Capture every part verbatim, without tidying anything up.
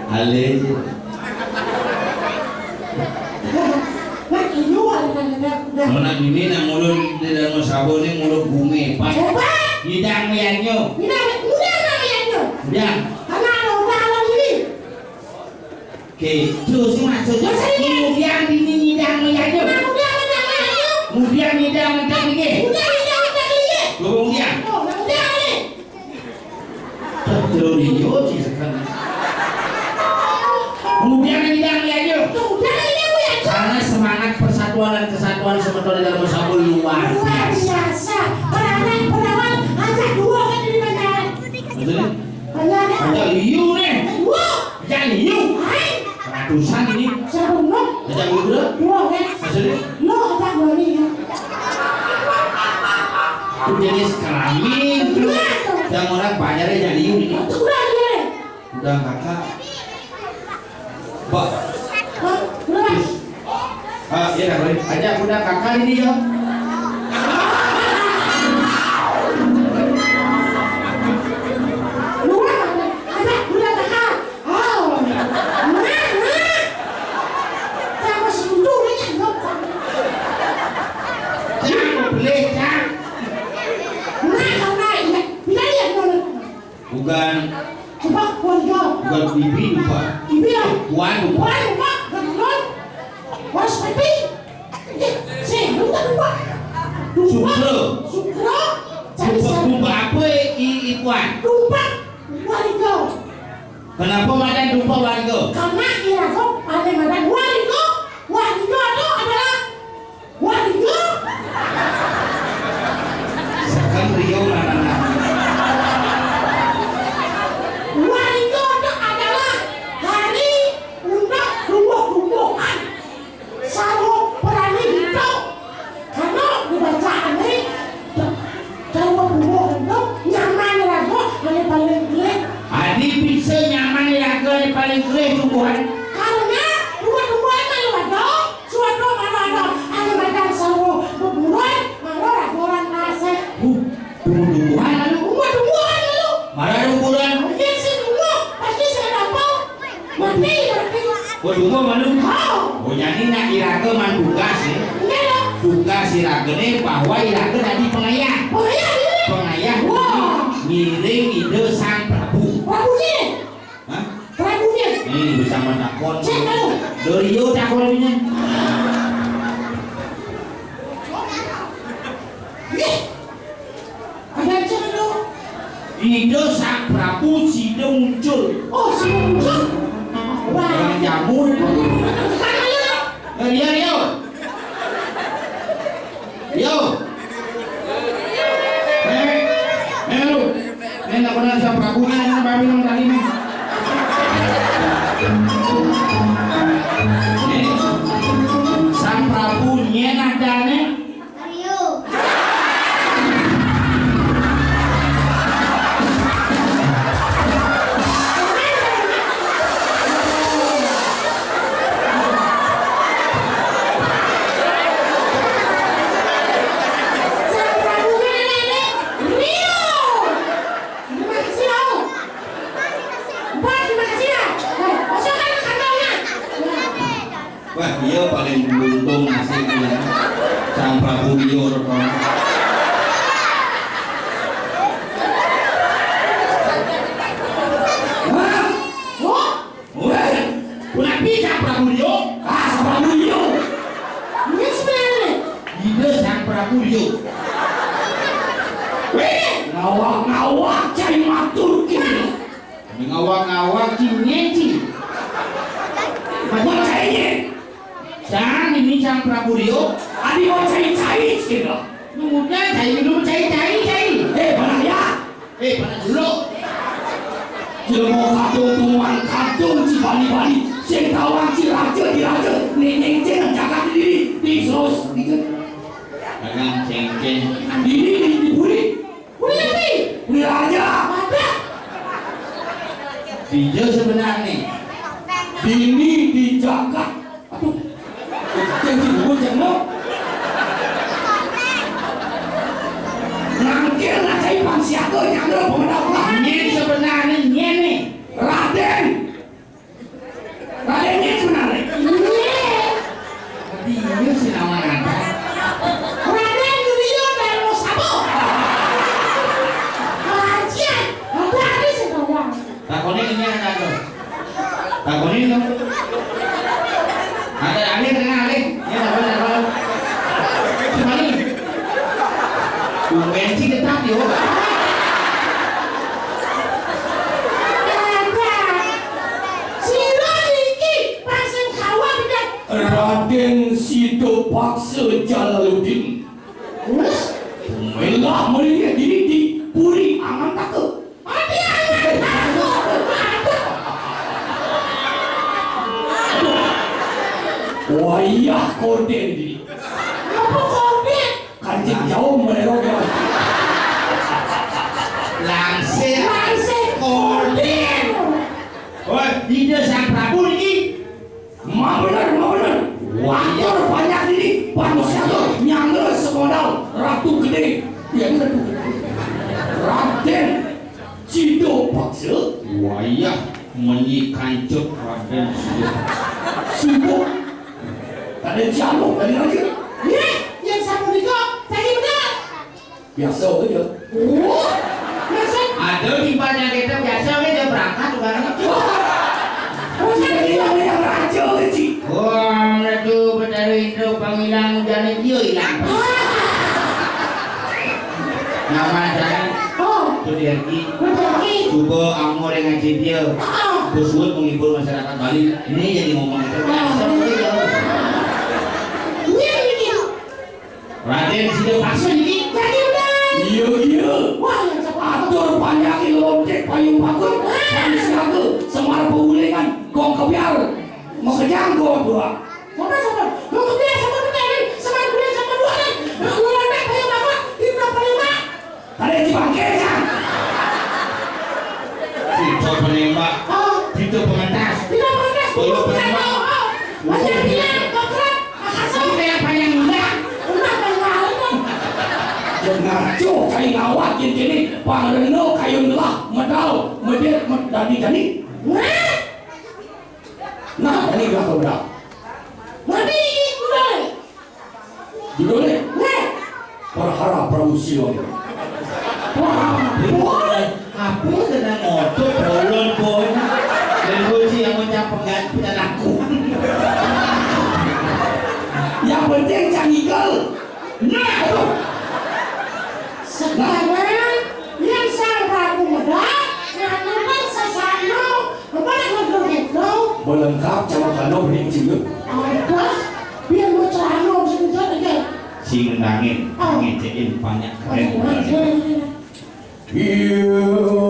Ale. Nah, ini wah, nah, nah, nah, nah. Nona bini nak mulun di Darma Sabo ni mulun gumepat. Hebat. Nyidang mianyo. Nyidang, nyidang mianyo. Nyidang. Karena ada orang dalam ini. Oke, terus maksudnya. Terus ini. Kemudian bini nyidang mianyo. Nah, kemudian nyidang mianyo. Kemudian nyidang mianyo. Kemudian nyidang mianyo. Kemudian. Oh, nah, kemudian ini. Terus iyo sih sekarang. Kemudian ini yang lihat yuk. Karena semangat persatuan dan kesatuan semeton di Darma Sabo luar biasa. Luar biasa. Peranak, perawan, ajak dua kan ini banyak. Maksudnya? Banyak. Ajak liu nih. Dua. Ajak liu. Hai. Ratusan ini. Siapa belum? Ajak liu berapa? Dua kan? Maksudnya? Lo ajak dua nih ya. Itu jenis kelamin. Iya, tuh. Yang orang bayarnya jadi ini. Itu udah, iya. Udah kakak. Pak. Hah? Udah. Ah, iya dah, boleh. Aja udah kakak ini ya. Udah, aja udah kakak. Oh, nah, nah. Siapa sih itu? Ini kan gampang. Jangan boleh, Cang. Nah, karena ini, bila dia dulu. Bukan. Coba, keluarga. Bukan bibi, lupa. Bibi ya? Bukan, lupa. Bukan, lupa. Bukan, lupa. Wah, seperti. Eh, sih, lupa, lupa. Lupa. Sukro. Sukro. Cari. Lupa, siapa? Lupa apa, i-, Ipuan? Lupa. Warigo. Kenapa madan lupa warigo? Karena irago pandai madan warigo. Warigo itu adalah warigo. Sekarang Rio mana? Warigo itu adalah hari untuk tumbuh-tumbuhan. Sarwo berani hidup. Karena dibacaan ini, sarwo tumbuh hidup, nyaman rago, ane paling jelek. Adi bisa nyaman rago, ane paling jelek tumbuhan. Karena tumbuh-tumbuhan ane rago, suatu mana ada, ane badan sarwo beburuan, mana rago orang kasar. Uh. Tumbuh-tumbuhan lalu. Tumbuh-tumbuhan lalu. Marah tumbuhan. Iya sih, tumbuh. Pasti saya dapat. Mati, mati. Oh, tumbuh malu. Oh. Oh, jadi nak iraga man tugas ni. Iya dong. Tugas iraga ni bahwa iraga jadi pengayah. Pengayah, iya. Pengayah. Wah. Ngiring Ida Sang Prabu. Prabu ni. Hah? Prabu ni. Ni bisa matakon. Cek tahu. Dorio takon ni. Ih. Ada aja lo. Ida Sang Prabu sida muncul. Oh, sida muncul. Wah. Orang jamur. Sana ya. Eh, iya, iya. Yo. Eh, eh, lu. Eh, nak kenal Sang Prabu ni, nak babi nang tadi ni. Ni, Sang Prabu nyen ada ni. Ayo. Wah, iya paling beruntung nasibnya. Sang Prabu Liur. Wah, wah, wah, punapi Sang Prabu Liur? Ah, Sang Prabu Liur. Ini sebenarnya. Ida Sang Prabu Liur. Wih, ngawak-ngawak cari matur kini. Ngawak-ngawak cingecing. Buat cainya. Sang ini Sang Prabu Rio. Adi mau cai-cai sih, loh. Muda cai dulu, cai-cai, cai. Eh, mana ya? Eh, mana dulu? Jelema kadung tumuan kadung si bali-bali. Sing tawang si raja di raja. Nenek cen jagat diri. Di sos, di sos. Dagang cengkeh. Diri di, di puri. Wih, wih. Wih aja. Apa? Dija sebenarnya. Dini di jagat. Aduh. Janji gue jangan lo. Nangkir lah cai pang siaga nyangga pemenang lah. Ini sebenarnya ini. Takoni to. Ada alih, tengah alih. Ya, takon, takon. Gimana? Tumben sih tetap yo. Sira iki pas sing gawat, Dek. Raden Sida Paksa Jalaluddin. Wes, melah mriki diri di Puri Angantaka. Pati Angantaka. Wayah koden iki. Apa koden? Kancing jauh merero. Langsir. Langsir koden. Wah, Dinda Sang Prabu niki. Mak bener, mak bener. Wah, iya. Atur banyak ini, manusia tuh nyangga semodal Ratu Gede. Ya, Ratu Gede. Raden Sida Paksa. Wayah menyi kancut Raden Sida. Sibuk. Raden Sialu, Raden Raja. Iya, yang sama nika, saya benar. Biasa aja. Oh, biasa. Ada di banyak kita biasa aja berangkat bareng. Oh, jadi yang yang raja aja. Wah, itu Betara Indra Pangilang jane dia hilang. Nama saya Oh, Sudirki. Sudirki. Coba amor yang ngaji dia. Ah. Bersuat menghibur masyarakat Bali. Ini jadi ngomong itu. Ah. Iya, iya. Raden Sida Paksa niki. Jadi udah. Iya, iya. Wah, yang cepat. Atur panjang lontek payung pakur. Payung siaga. Semar pengulingan. Gong kebiar. Mau kejangkau dua. Sabar, sabar. Gong kebiar sama pengulingan. Semar pengulingan sama dua nih. Lontek payung pakur. Tidak pengulingan. Ada di bangke, Cang. Tidak penembak. Oh. Tidak pengentas. Tidak pengentas. Tidak penembak. Oh. Macam dia, kokrok. Makasih. Kamu kayak panjang enggak? Enggak, panjang lain, kan? Jangan ngaco, kayu ngawat, gini-gini. Pangreno, kayu ngelah, medal, medit, med-, dadi-dadi. Nah. Nah, ini udah, udah. Nanti ini udah. Judulnya? Weh. Perhara Prabu Siliwangi. Wah, boleh. Apa kena ngotot bolon boy? Dan kunci yang mencapai pengganti dan aku. Yang penting jangan ikel. Nah, aduh. Sekarang yang sang Prabu Medang, nganukan sesano, kemana ngotot itu? Melengkap sama kano bening cium. Apa? Biar mau celana, sing ngentot aja. Si ngendangin, ngecekin banyak keren. Iya, gitu.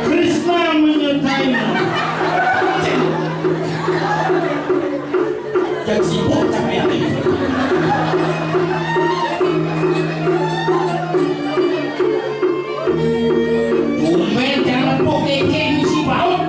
Krishna menyertaimu. Yang sibuk capek hati. Tumben jangan pok keke misi baut.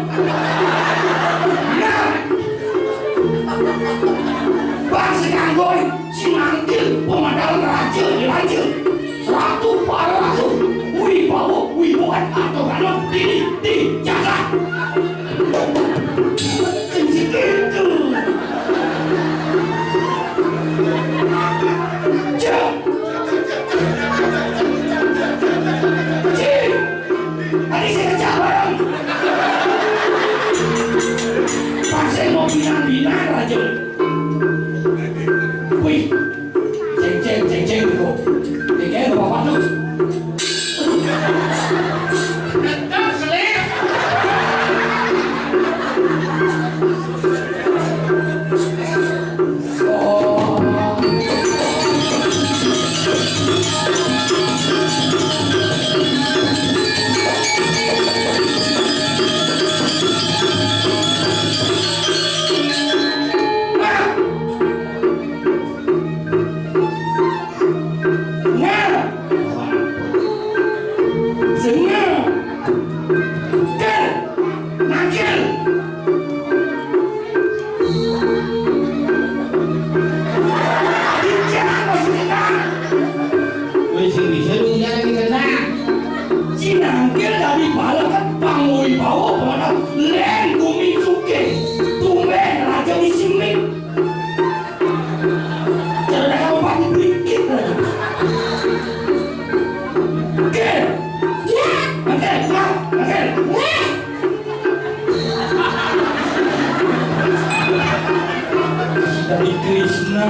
Krishna.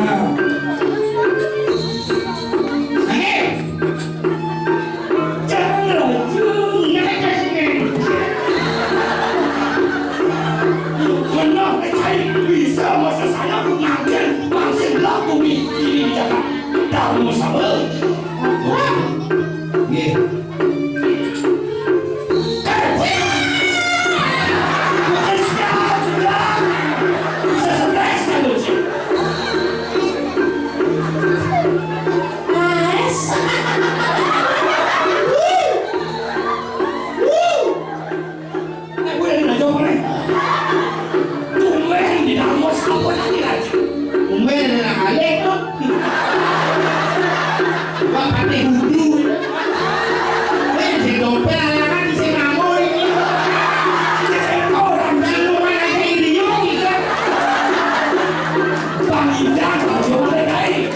Angin. Jangan laju, ngetes nih. Kenapa saya bisa masa saya mengambil vaksin lagu ini di Jakarta? Darmo Saba. Wah. Nggih. Tumben di Darmo Saba lagi, Raja. Tumben nang alih to. Wah, pati hudu. Weh, sing dompet alangan sing nganggur iki. Sing ora nang rumah aja iri yo iki. Bang Indah, Bang Jokowi, kae.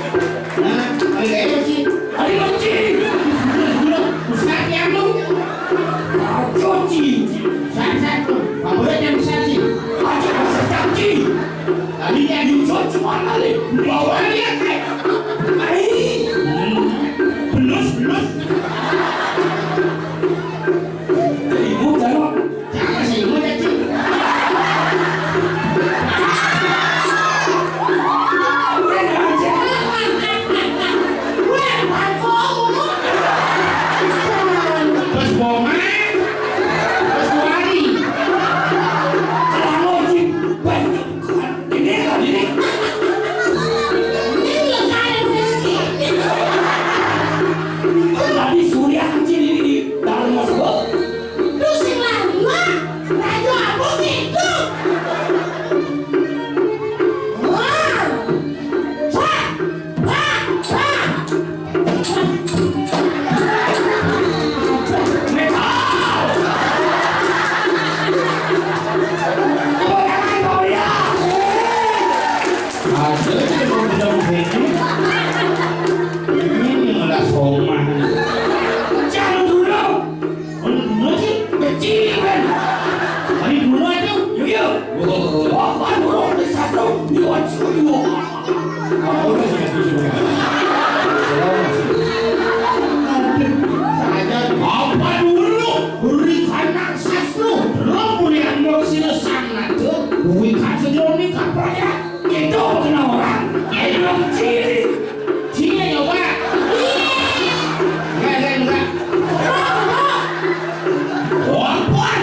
Nah, kae, kae, Mas Ji. Ayo, Mas Ji. Terus, terus, terus. Terus, terus, terus. Ayo, Ji. Sat, sat, tuh. Nggak boleh yang besar, Ji. Ayo, Mas Ji. Tadi yang hijau cuma kali. Bawa dia, kae. Ai. Belus, belus. Ibu, jangan. Jangan sih, ibu, ya, Ji. Weh, Raja. Weh, Pak, kok ngono? Bos Boman. Bos Wari. Kalau Ji, banyak. Ini, ini. Ini ya, kayak begini. Tadi Surya Ji ini di dalam masuk. Lu sing lama, raja apa gitu? Wah. Wah. Wah. Wah. Ada yang mau bilang begitu. Ini malah somah. Jangan dulu. Kalau dulu sih kecil kan. Tadi dulu aja. Yuk, yuk. Oh, oh, oh. Apa dulu? Satu, dua, tiga. Apa dulu? Buri Kanang Sastro, lo buri andok sila sangat tuh. Buri kasih joni kapraya. Itu kena orang. Ayo, ciri. Ciri ya, Pak. Enggak, enggak, enggak. Korban.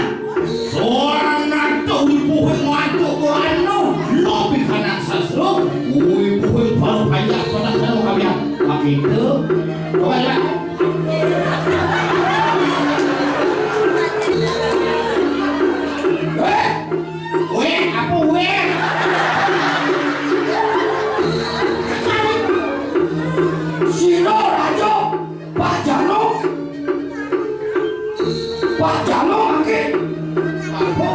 Seorang nato wibuhing mantu Tuhan lo. Lo pikanang sastro. Wibuhing baru banyak pada kanu kami. Pakai itu. Coba, coba. Weh, weh, apa weh? Sira raja Pak Jano. Pak Jano mangke. Apa?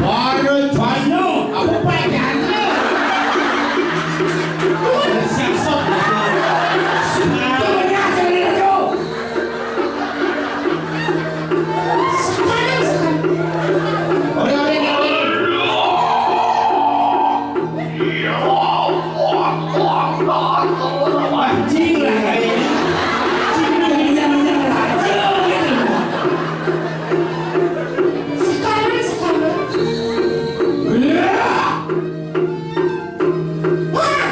Para Jano, apa Pak Jano? Siap, siap. Sebenarnya saya raja. Sekarang, sekarang. Ora, ora, ora. Anjing lah kayak ini. Anjing lah, ini yang, yang raja gitu. Sekarang, sekarang. Wah!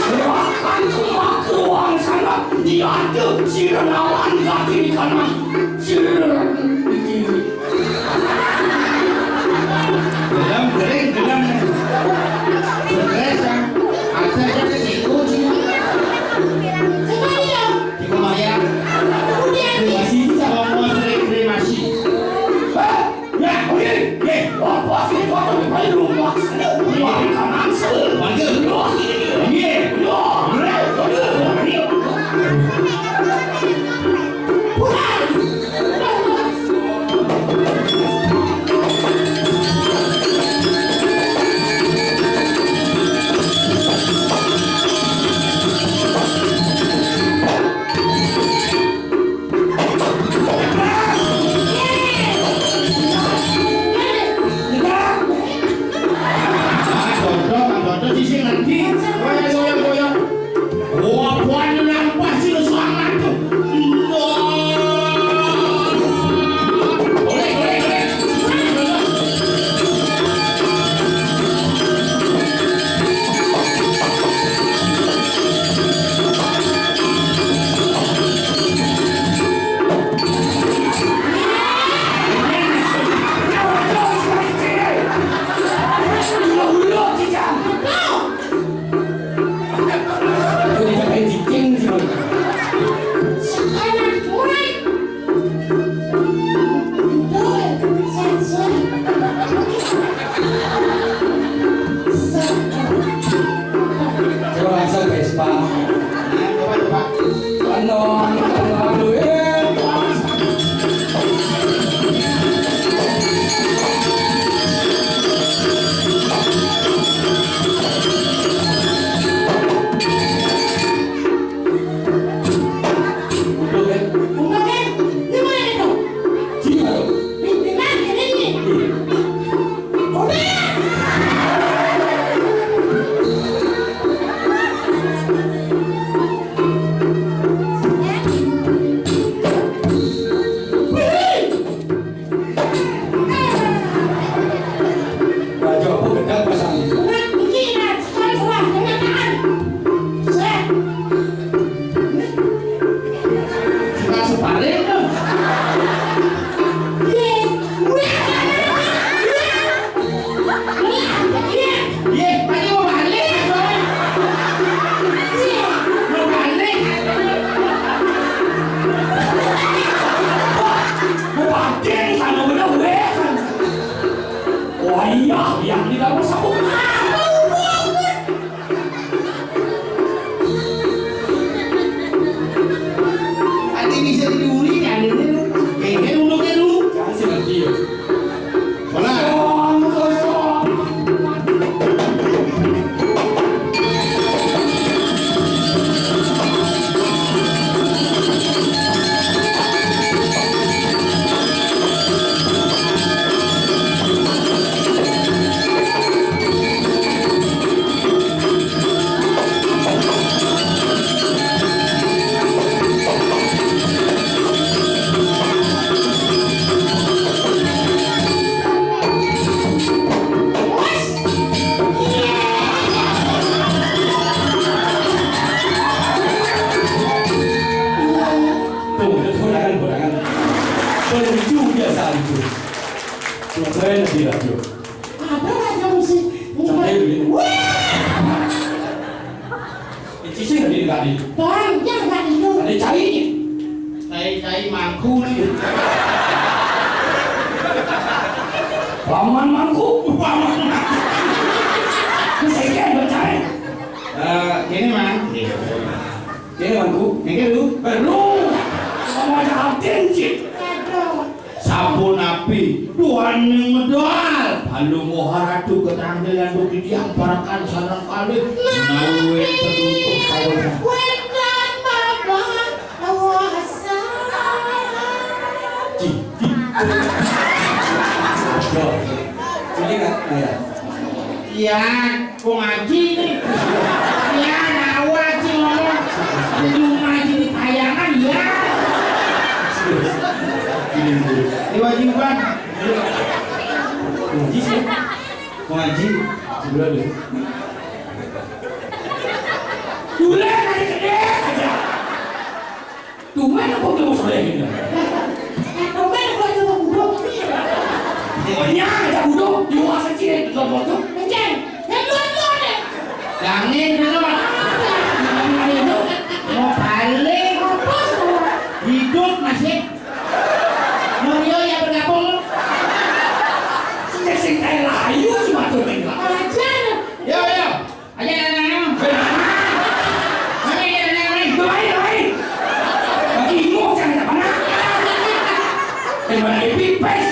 Serahkan semua keuangan sana. Diaduk sirah lawan kaki di kanan. Sirah di kiri. Gelem, gering, gelem. Stres, ya. Ada aja ke situ, sih. Siapa dia? Ibu Maria. Udah, Andi. Masih sama mau sering kremasi. Hah? Ya, oke. Oke. Apa sih, kok sampai rumah? Ada rumah di kanan, sih. Iya. Iya. Iya. Ngapain di radio? Ada radio musik. Sampai dulu. Wah! Itu sih nggak di radio. Bang, dia nggak itu. Ada cai. Cai-cai mangku nih. Paman mangku, paman mangku. Saya kira bercai. Eh, gini, Mang. Gini, Mangku. Ini lu. Eh, lu. Sama aja Abdin, Cik. Sapunapi duaning medal, Palungguh Ratu keterampilan duk diamparaken sareng kalih menawi penutup kawula. Wénten mawon kawasa. Ci, ci. Aduh. Sini, Kak. Iya. Iya. Wong ngaji nih. Ya, nawa sih ngomong. Jadi ngaji di tayangan, ya. Ini, ini. Ini wajiban. Ngaji sih. Ngaji. Sebelah deh. Dulu ngaji gede aja. Tumben aku belum soleh ini. Tumben aku aja mau budok. Pokoknya aja budok, di luar secil, di luar budok. Kenceng. Yang luar luar deh. Jangan dulu. Mau balik. Apa salah? Hidup masih. Mario yang bergabung. Sejak sing kayak layu cuma tuh main. Ajar. Yo, yo. Aja nang nang. Mana ya nang nang? Lain, lain. Lagi mau jangan apa nak? Eh, mana pipes?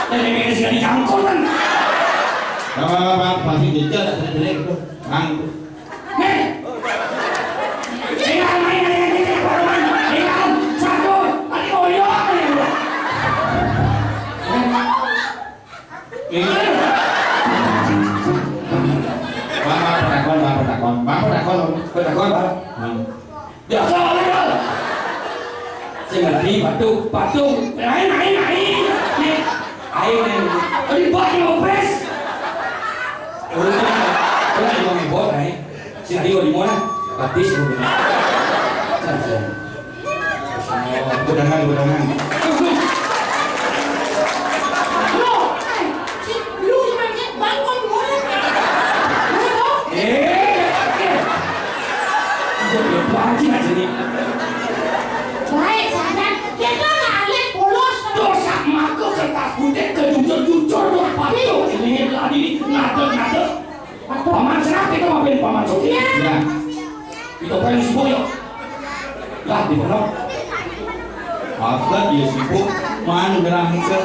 Dan ini sekali jangkauan. Apa apa pasti jejak tak jelek itu. Mang. Nih. Tinggal main aja, tinggal main. Tinggal satu. Tadi oyong aja. Bang, bang, petakon, bang, petakon. Bang, petakon. Petakon, bang. Hmm. Biasa aja. Sing ngerti, batuk, batuk. Ayo, ayo, ayo. Nih, ayo, ayo. Tadi bak yang ngepres. Udah, udah, udah, udah, ayo. Si Adi di mana? Batis, udah. Udahan, udahan. Loh, eh, si lu sebenarnya bangun, mulai. Mulai, dong. Eh, eh. Udah, dia buat sih, sini. Baik, sadar. Kita nggak alih, polos. Dosa maka kertas putih kejujur-jujur, tuh, apa tuh? Ini lagi ngadeg-ngadeg. Paman Serak itu maafin Paman Soki. Iya. Itu paling sibuk, yuk. Lah, di mana? Apa dia sibuk? Man, gerah itu.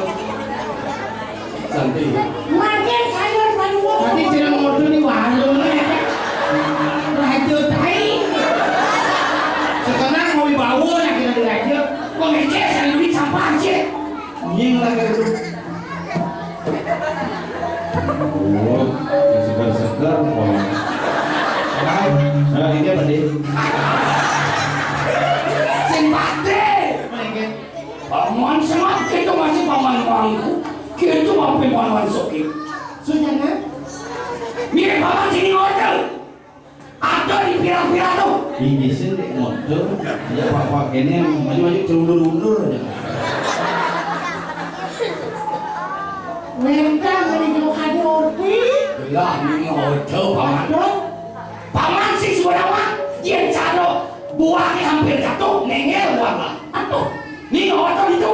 Santai. Makan sayur, sayur. Tapi jangan modal di warung, ya. Raja tai. Sekarang mau dibawa lah kita di raja. Pengecek, saya duit sampah, cek. Nying lah kayak itu. Oh, yang segar-segar, oh. Nah, ini apa, Dik? Sing pate. Paman Semak, kita masih paman mangku. Kita maafin paman Soki. Sudah, kan? Mirip paman sini hotel. Ada di pira-pira tuh. Ini sih, Dek, model. Ya, apa-apa kene, maju-maju, diundur-undur aja. Mentang ini mau hadir, Pi. Lah, ini model, Paman. Aduh. Paman sih, suara, Wan. Yen caro, buahnya hampir jatuh, nengel, Wan, lah. Aduh, ini model itu.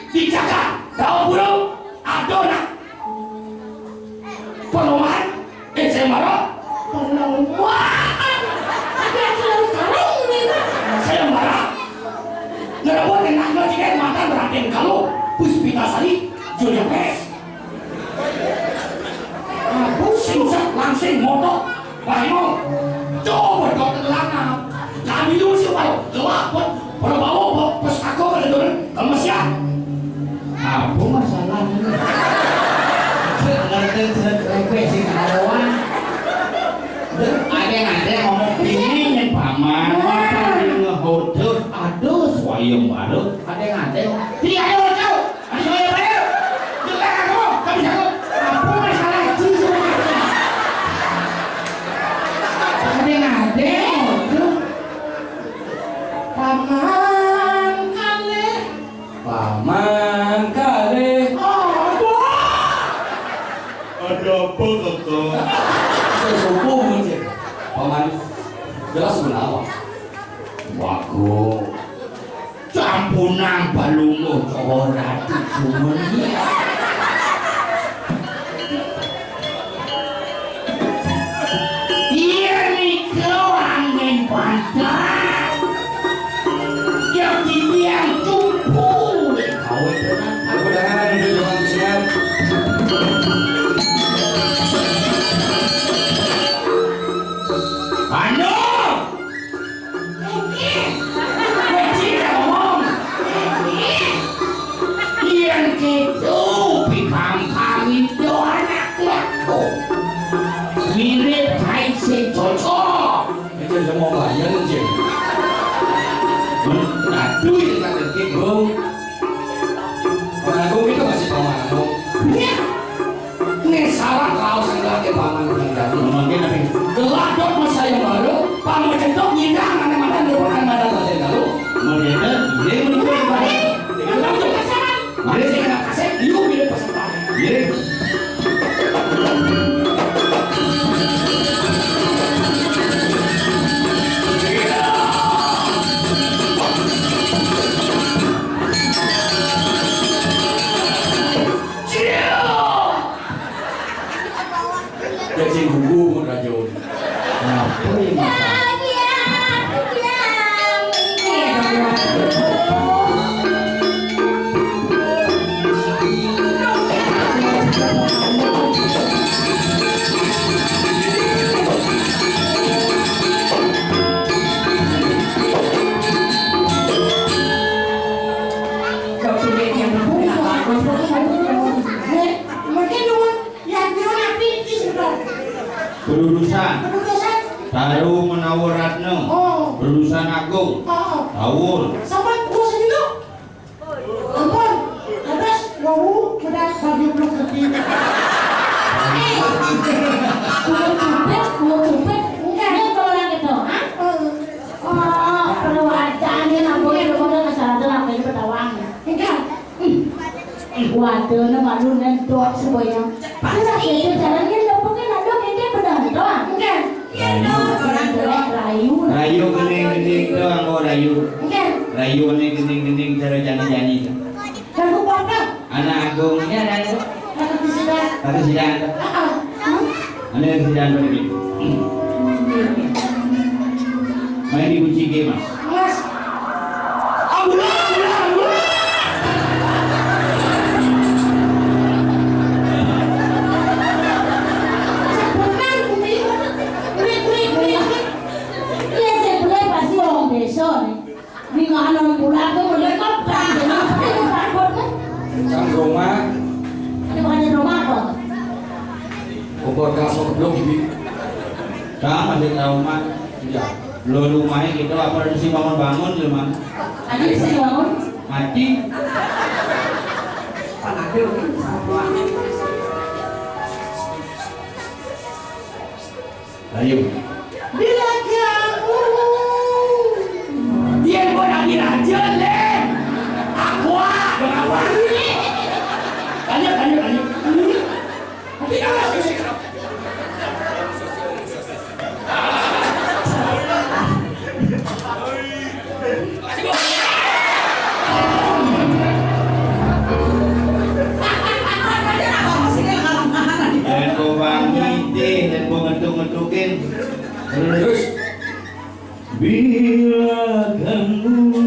Dijaga, daun burung, adonan. Perumahan, eh, sayembara. Perumahan. Ada yang selalu karung nih. Sayembara. Ngerebut enak lo jika mantan berantem kalau Puspita Sari, Julia Perez. Aku sing sak langsing moto. Wah, imo. Coba dokter lanang. Kami dulu sih, Pak. Gelap, Pak. Prabowo, Pak. Pas aku kada turun, lemes ya. Apa masalahnya? Ngerti, ngerti, ngerti, sing karuan. Ada, ada ngomong, "Ini nih, Paman, Paman ini ngehotel." Aduh, swayem baru. Ada ngate. Tidak ada, Cok. Ayo, ayo, ayo. Jelek aku, kamu jago. Apa masalah itu sebenarnya? Ada ngate, aduh. Paman kalih. Paman kalih. Aduh. Apa, Kaka? Sesubuh mungkin. Paman, jelas menawa. Wago. Sampunang balungguh Cokor Ratu Sumeni. Iya nika angin pantai. Yang titiang tumpu. Aku dengar, aku dengar. Anu! Wis ngomong. Yen gitu, pikangkang itu anak aku. Mirip kain sing cocok. Itu semua bayar, Cing. Aduh, ini kan rezeki, Bro. Orang aku itu masih paman, Bro. Iya. Nih salah kau sing lagi paman udah jatuh. Mungkin apa? Gelak dok mas saya baru, paman cetok nyidang mana-mana nurunkan mata saya baru. Mungkin, iya, mungkin. Iya, langsung pasaran. Mari saya kasih, yuk, ini peserta. Iya. Cacing gugu mun rajo. Apa ini? Makin dulu, ya, kira napi, is, betul. Berurusan. Berurusan. Taru menawa ratna. Oh. Berurusan agung. Oh. Tawur. Sampai gua sendiri. Ampun. Terus, wau, udah bagi belum gede. Kulo cupet, kulo cupet. Enggak. Ini kalau lagi doa. Oh, perlu ada, ini namanya udah kesalahan, apa ini bertawang. Enggak. Ih, wadahne malu nendok supaya. Lah, itu jalan kan lho, pokoknya nendok ini bener, doang. Enggak. Iya, dong, orang doang. Rayu. Rayu kening-kening doang, oh, rayu. Enggak. Rayu ini kening-kening cara jani-jani. Lagu apa? Anak agungnya ada. Lagu sida. Lagu sida. Ah, ah. Hah? Ane sing jantung iki. Main dikunci ke, Mas. Mas. Ambulan, ambulan, ambulan. Sebentar, Bumi. Beli, beli, beli, beli. Iya, saya beli pasti orang desa nih. Ning ana pulang tuh mulai kok panjenengan itu takut kan? Cang Roma. Ada bukannya Roma apa? Obor kasok belum di. Cang masih trauma. Iya. Lo rumahnya gitu apa ada si bangun-bangun di rumah? Ada bisa dibangun? Mati. Panado ini sama. Ayo. Bila kamu. Dia mau lagi raja, Le. Aku, ah, berapa ini? Lanjut, lanjut, lanjut. Tapi kalau Yen kau bang ngintih, yen kau ngetuk-ngetukin. Terus. Bila kamu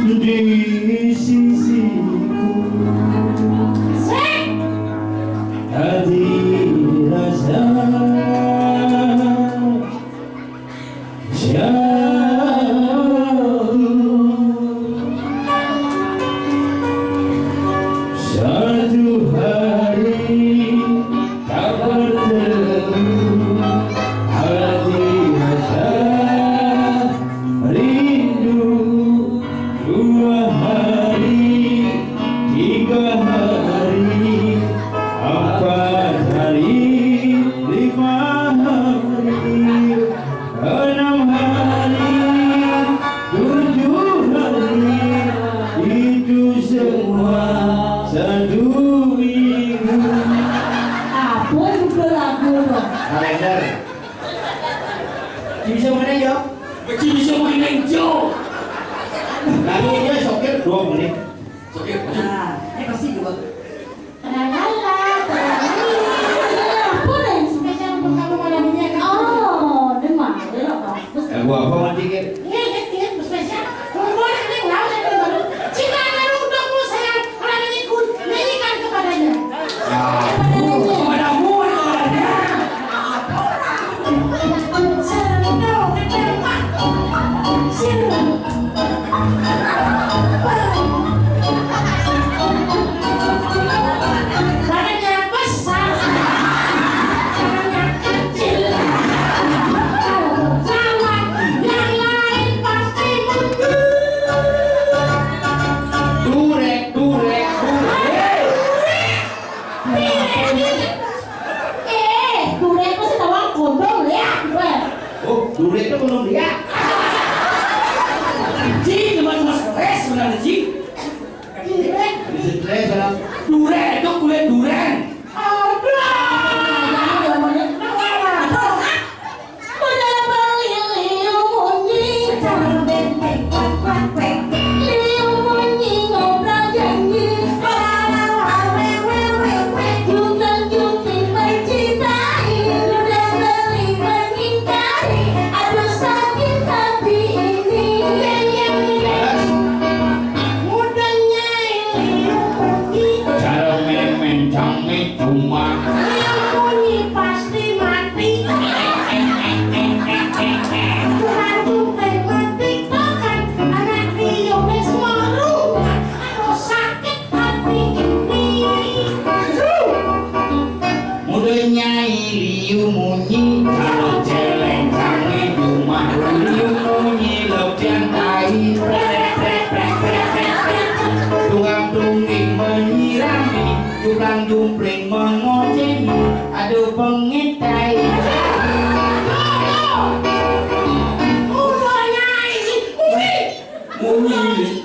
di sisiku, hati rasa jauh. Satu hari tak bertemu, hati rasa rindu. Dua hari, tiga hari, empat hari, lima hari, enam hari, tujuh hari, itu semua Sini semua ini Jo. Lalu dia sopir dua menit. Sopir. Nah, ini pasti juga. Tralala, tralala. Apa nih spesial untuk kamu malam ini? Oh, dengar, dengar, Bang. Lagu apa, Wan Cikir? Iya, iya, iya, spesial. Perempuan ini laut yang baru. Cinta ada untuk sayang, orang ini ku nyanyikan kepadanya. Ah, kepadanya. Kepadamu, kepadanya. Apa orang? Serendau, ketembak. Sir. Badannya besar, badannya kecil. Lawan yang lain pasti mundur. Durek, durek, durek. Durek, durek. Eh, durek itu sih tawang kondom ya, durek. Oh, durek itu kondom dia. Ji, cuma cuma stres benar Ji. Durek. Stres benar. Durek itu kulit duren. Aduh. Cara main-main canggih cuma. Yang bunyi pasti mati. Tuhan tuh mati, bahkan anak Rio Mesmaru. Kalau sakit hati ini. Muda nyai liu munyi, kalau celeng canggih cuma. Liu munyi lepian tai. Tukang tungging menyirami, jublang jumpling mengocengi, aduh pengitai. Munyi.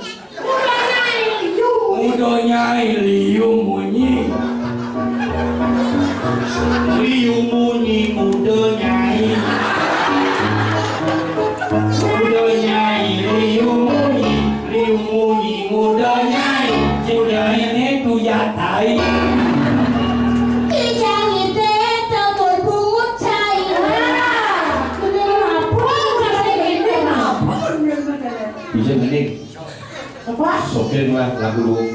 Muda nyai liu munyi. Liu munyi muda nyai. Muda nyai liu munyi. Liu munyi muda nyai. Muda ini tu ya tai. Kijang ite tebur bungut cai. Bener apa? Bener apa? Bisa mending. Apa? Sopir lah lagu dulu.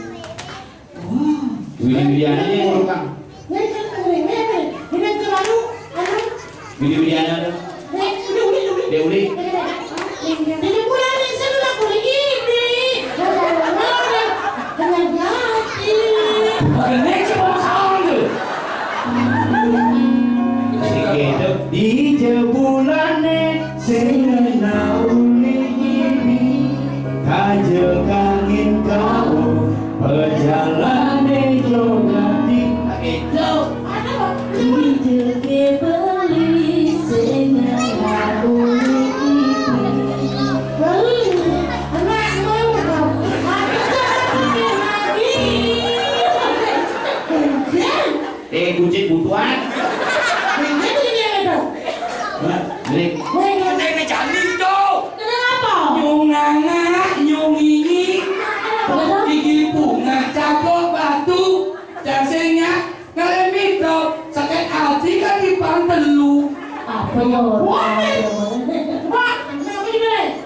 Wah. Widi Widiana ini ngurukang. Ini kan ini, ini, ini, ini baru, anu. Widi Widiana ada. Ini, ini, ini, ini. Dia uli. Ini bulan ini saya udah kulit ini. Dengan hati. Bukan ini cuma sound tuh. Sikit di jebulane sing ana uli ini. Kaja kangin kau, pejalane jogati. Oke, go. Dijege beli sing lagu iki. Beli, anakmu. Aku jadi lagi. Eh, kucing butuhan. Ini dia itu. Nah, ini. Weh, ini jani itu. Kenapa? Nyung nganga, nyung ngingi. Kenapa? Gigi bunga, caplok batu. Jasengnya, ngalih mitra, sakit hati kan di pang telu. Apa ya? Wah, wah, kenapa ini?